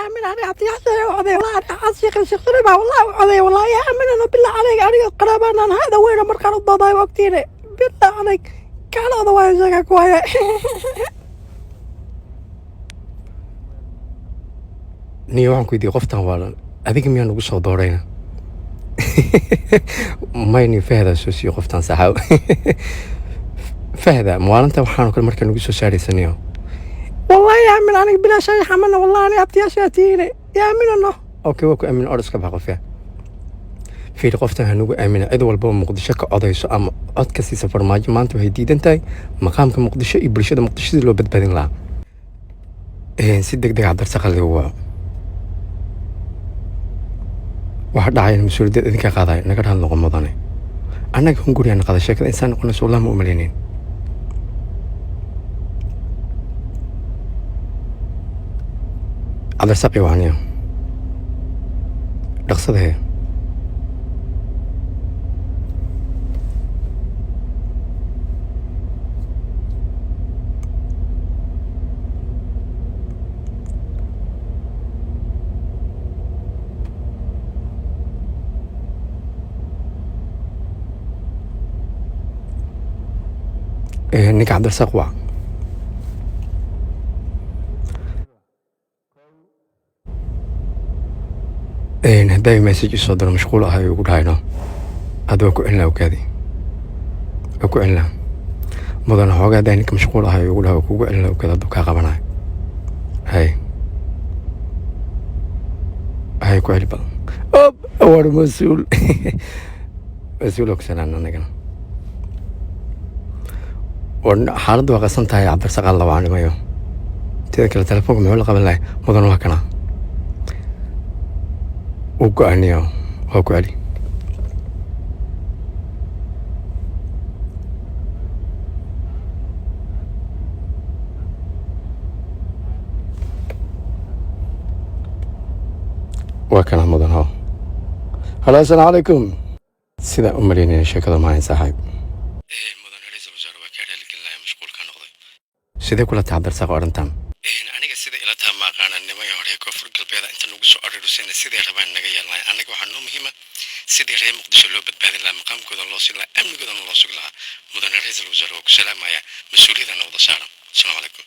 Aamin, aniga abtiyaashay u codeey. Wallahi aniga xaas sheekh sheekh shariif baa wallahi u codeey. Wallahi yaa aaminano, billah calayk, aniga qaraabanaan hada weyna markaan u doodayo ogtiine. Billah calayk, kaalooda waayo sheegaa ku haya. Niyo, waxaan ku weydiiyey, qoftan waalan adiga miyaa nagu soo doorayna? Mayni, Fahdaa soo siiyo qoftan saxaab. Fahda maalinta waxaanu kale markaa nagu soo saaraysaniyo. Wallahi yaa aamin, aniga bilaashay xamana. Wallahi aniga abtiyaashaa tiine, yaa aaminano. Okay, waa ku aamin. Or iska bax qofya. Fiiri, qoftan ha nagu aamina. Cid walba oo Muqdisho ka codayso ama cod ka siisa Farmaajo maanta waxay diidan tahay maqaamka Muqdisho iyo bulshada Muqdisho sidii loo badbaadin lahaa. Si deg deg Cabdirsaqa ligu waco. Waxa dhacaya mas-uuliyadda idinka qaadaya. Naga dhahan noqon mudane, annaga hunguriyaa qada sheekada insaan noqonayso. Wallahi ma u malaynayn. Cabdirsaqi wacniyo dhaqsada hee. Ninka Cabdirasaaq wac. Haddaa message isoo diro, mashquul ah ayuu ugu dhahayno. Hadda waa ku celinaa, okaadi, waa ku celinaa mudan xoogaa. Haddaa ninka mashquul ah ayuu ugu dhahay, waa kugu celinaa, okaadi, hadduu kaa qabanayo. Hay hay, ku celi bal. Ob war mas-uul, mas-uul ogsanaan anagana. War xaaladdu waa qasan tahay. Cabdirasaaq alla wacanimayo. Teeda kale telefoonka muxuu la qaban lahay? Mudan, waa kana u go-aniyo, waa ku celi. Waa kana mudan. Ho, halo, assalaamu calaykum. Sidaa u malaynaya sheekada maahan saaxiib. Mudan ra'iisul wasaare, waa kaa raaligelinaya mashquulka noqday. Sidee kula tahay Cabdirasaaq arrintan? Aniga sida ila taha ma aqaana. Nimaya hore Koonfur Galbeeda inta nagu soo aruurisayna siday rabaan naga yeelnay. Annaga waxaa noo muhiima sidii reer Muqdisho loo badbaadin lahaa, maqaamkooda loo siin lahaa, amnigoodana loo sugi lahaa. Mudane ra'iisul wasaare, waa ku salaamaya, mas-uuliyadana wada saaran. Asalaamu calaykum.